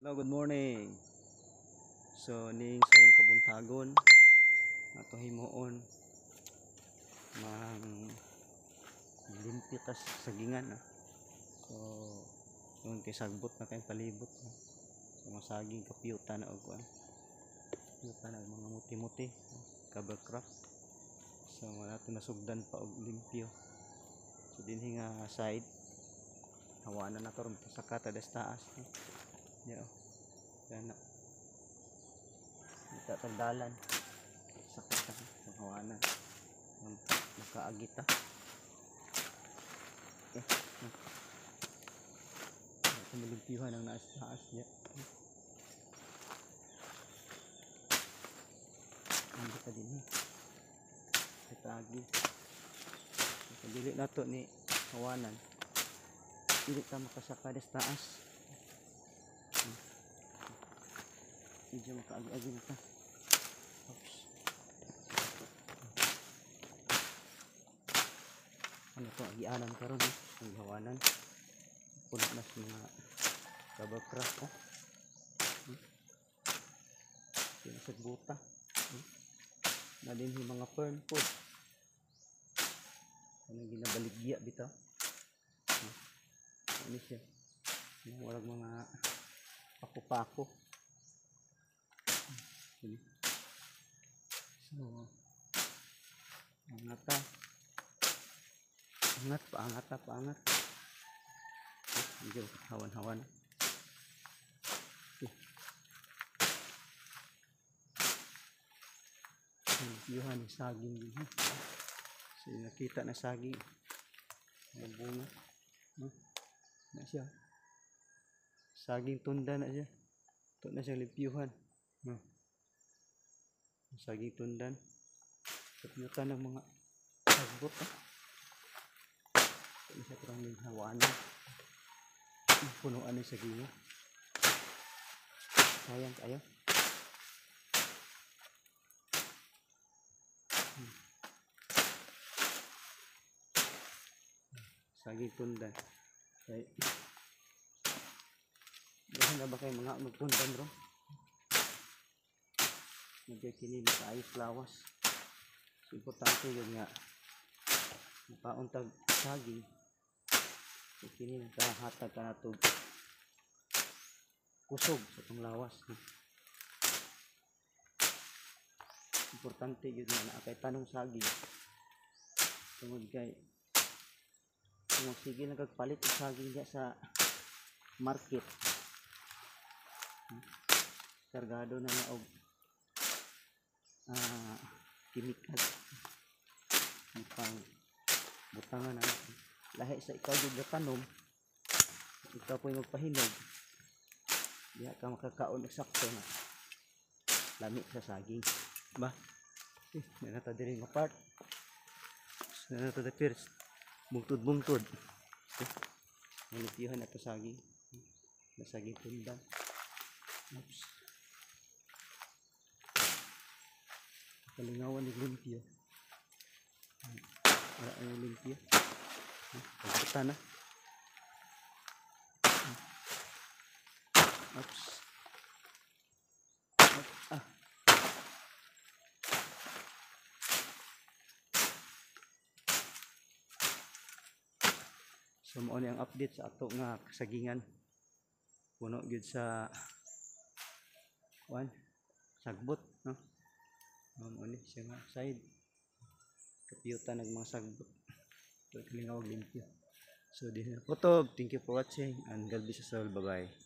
Hello, good morning. So ning sayong kabuntagon ato himuon mang limpyo tas sagingan, ah. So tungod kay sagbot na kay palibot, ah. So masaging kapiyuta na og kuan. Kapiyuta na og mga muti-muti, ah, cover crop. So wala to nasugdan pa og limpyo. So dinhi nga side hawa na karon saka ta das taas, no? Yeah, oh. Kana. Kita tagdalan. Saka ta hawanan. Makaagi ta. Eh, no. Ito malimpyuhan ang naas taas niya. Ando pa din eh. Kita agi. Dili na to ni hawanan. Dili ta makasaka des taas. Medyo makaagi-agi na ta. Oops. Ano to, agianan karon eh. Ang hawanan. Puno na sa mga cover crop ko. Pinasagbuta. Na din yung mga fern po. Ano ginabaligya bitaw? Ano siya? Walang mga paku-paku. Ini. So, angat ta. Angat, paangat ta, paangat. Eh, medyo hawan-hawan. Okay. Yuhan, saging din. Ha? So, nakita na saging. May bunga. No? Na siya. Saging tunda na siya. Ito na siyang limpyuhan. No? Saging tundan. Kapyutan ng mga sagbot. Ah. Ito na siya kurang hawanan. Punuan ng saging. Sayang kayo. Saging tundan. Kay Dahil na ba kayo mga magtundan bro? Nagkikini makaayos lawas. So, importante yun nga makauntag saging. So, kini nagkahatag ka na to kusog sa itong lawas. No? Importante yun nga na kay tanong saging. Tungod kay kung sige nagpalit og saging diya sa market, kargado na na og chemical pang butangan na lahi sa ikaw jud tanom, ikaw po'y magpahinog, diha ka makakaon eksakto na lami sa saging ba. Eh, na ta diri nga part na ta the first bungtod-bungtod. Eh, nalipyuhan na to saging na saging tunda. Oops. Kalingawan ni limpyo. Wala ang limpyo. Pagbuta na. Oops. Oops. Ah. So mao ni ang update sa ato nga kasagingan. Puno gyud sa kuan sagbot, no? Mao ni siya nga side. Kapiyutan ng mga sagbot. Ito kalingawag limpyo. So din na po to. Thank you for watching and God bless us all. Bye bye.